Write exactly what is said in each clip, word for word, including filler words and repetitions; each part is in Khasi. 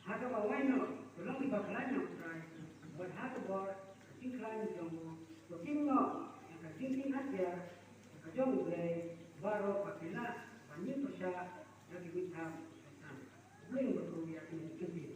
Ha kaba wai noh, to long kiba khlaiñ noh, U Trai, bad ha ka bor ka jingkhlaiñ jong u, to kim noh ïa ka jingkieng atiar ka jong U Blei, baroh ba ki lah ban ïeng pyrshah ïa ki bynta ba san. U Blei un kyrkhu ïa kine ki ktien.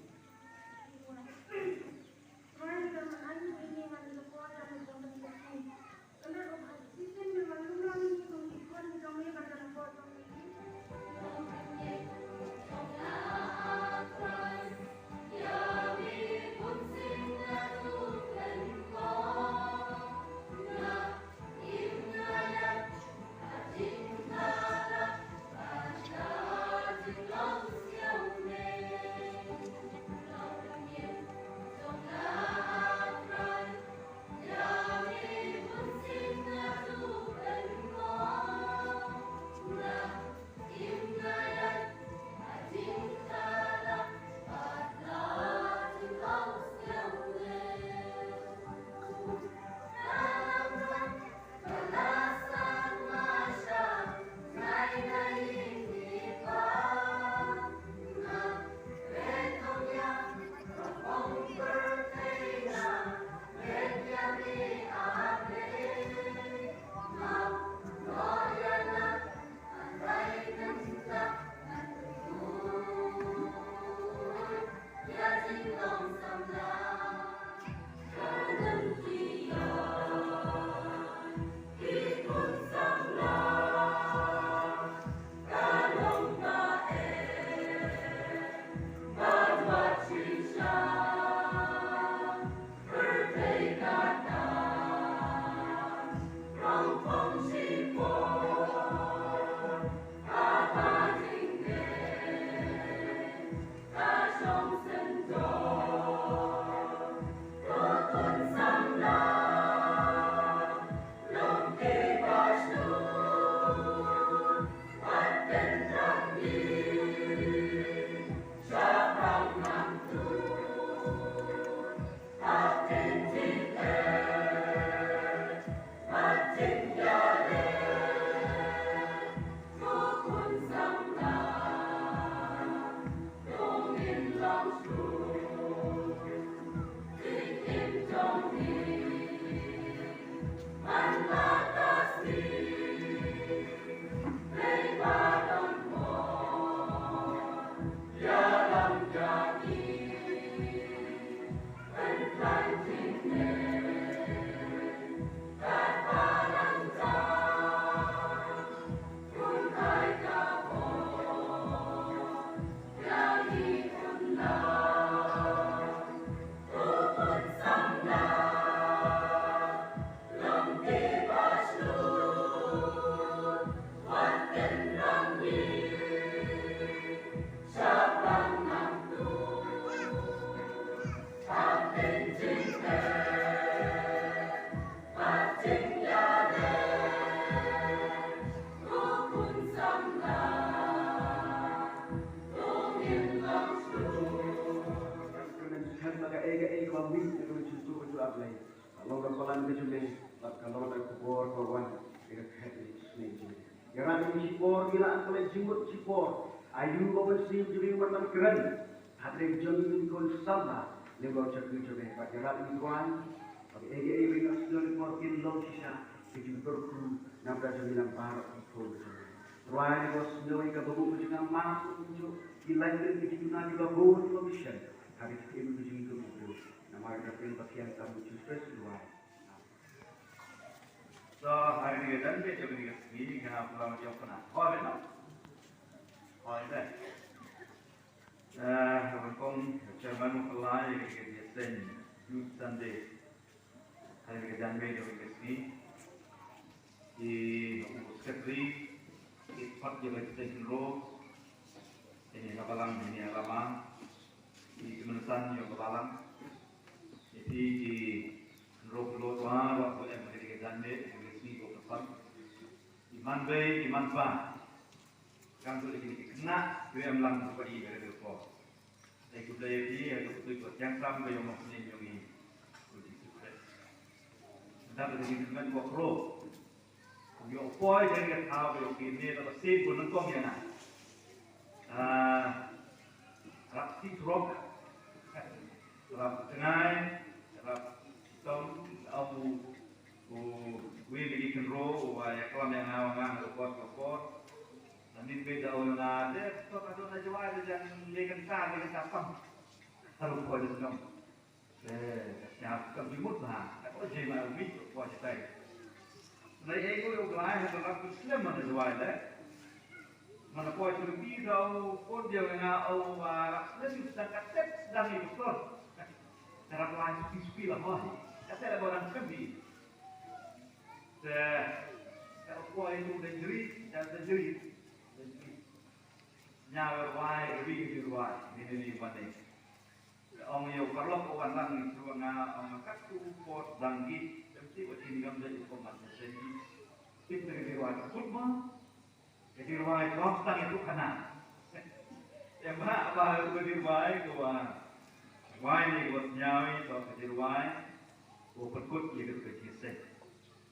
Ka long ka balang ka jong me, bad ka long ka khubor ka wan ïa ka khet ïa ka sneng jong me. Ïarap ïa ngi shipor, ngi la khleh jingmut shipor. Ayu ba mynsiem jong me ban kren. Hapdeng jong ngi ki khun samla, lem bad ka jong me, bad ïarap ïa ngi Trai. Bad kaei kaei ba ngi la sngewthuh ïa ka por kin long shisha ka jingkyrkhu na ka bynta jong ngi lang baroh ki khun jong me. Trai, ngi la sngewthuh ïa ka babu ka jong nga ma suk kumjuh, ki lait ki jingduna ki la bun ki la mission. Hapdeng ka jingkyrkhu. Namar ka kyrteng ba thiang ka Jisu Khrist Trai. So, ha kane ka dan beit jong kane ka sngi, nga pula ma jong pynah. Hoi beit no? Hoi beit. Eh, Kong Chairman, u Khlai, ïa ka ïa seng Youth Sunday. Hai ka jan me ïa ka sngi. Ki u Secretary, ki pat ïa ka seng ro. Ini ka balang, ini ka balang. Ki kemensam ïa ka balang. Iti ki ro ro wa wa ko em ka jan me ïa ka sngi ko ka pat. Iman bei, iman ba. Kan tu lagi ni kena, tu em lang tu padi dari tu ko. Ai ku dai ni, ai ku tu ko tiang tam ko yong ni yong ni. Ku di tu ko. Dah tu ni kan ko pro. Yo poi dari ka thau ko yong ni, tapi sih pun nengkong ya na. Ah, rap ti drop. Rap tengah, rap tom, au u wi ni kan ro, wa ya klam ya nga nga ro pot ro pot. Namin be da u na de, to ka to na jwa de jan le kan ta le kan ta pam. Haru pot de nom. Eh, ya ka bi mut ha. Ka ko je ma wi ko je tai. Na ei ko yo glai ha ka ku slem ma na jwa de. Mana poi tu pi dau pon dia nga au, ah, rap sdang ka tep sdang ni betul. Cara pelayan suki-suki lah, wah. Kata lah orang kami. Te, kalau poi tu dan jeri, dan jeri. Nya wai, ri di ruai, ni ni ni mane. Ong yo karlok wan lang ni ruanga, ong kat tu pot dang gi. Temti wat ini gam jadi komat ni. Pit dari ruai, kut ma. Ka jirwai, kong stang ïa tu khana. Em ha, ba ka jirwai, ka wa. Wai ni ka wa sñiaw i, to ka jirwai. Ka wa pynkut ïa ka tu ka jingïaseng.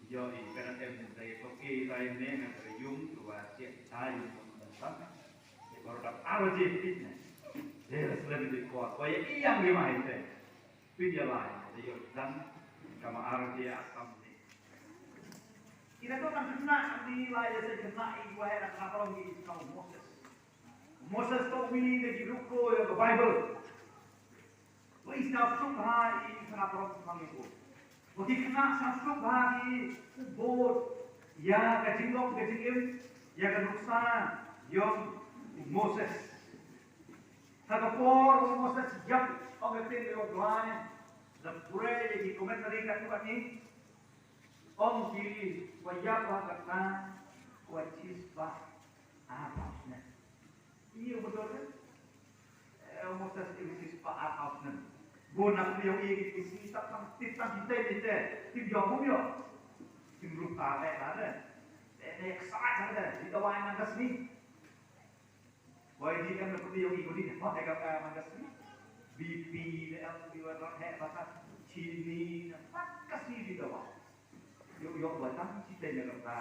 Ïoh i, ka dang em dei to ki rai ne, nga ka yung, ka wa siak ta yung, ka wa dang tam. Ïa ka wa dang ar je pit ne. Dei la slem i ko, wa ïa i yang ïa mai te. Pynïalai, te ïoh dang, kama ar je a kam ni. Ina to kan kena ni la ïa se kena i wa ïa kena tolong i kau Moses. Moses to wi de ki rukro ïa ka Bible. Wa i sna suk ha i kena tolong kang i ko. Wa ki kena sna suk ha ki bot ïa ka jinglong ka jingim ïa ka nuksa yong Moses. Ha ka por u Moses ïap ong ka ktien ka U Blei, da pure ïa ki commentary ka tu ka ni, ong ki wa ïap ha ka tnga wa chispah arphew snem. Ïa u bador eh, u Moses ïa u chispah arphew snem. Bun na phi ïa u ïa ki sngi tang tang tip tang ki tei ki tei tip ïa u ïa. Kim rup ta eh la de. Eh, eh, ksa ta de. Di dawai nang ka sngi. Wai di em na phi ïa u ïa u di ne. Hot eh ka ka nang ka sngi. B P ne em di wa rot eh ba ta. Chini ne. Pat ka sngi di dawai. Ïa u ïa u ba tang ki tei ne ka ta.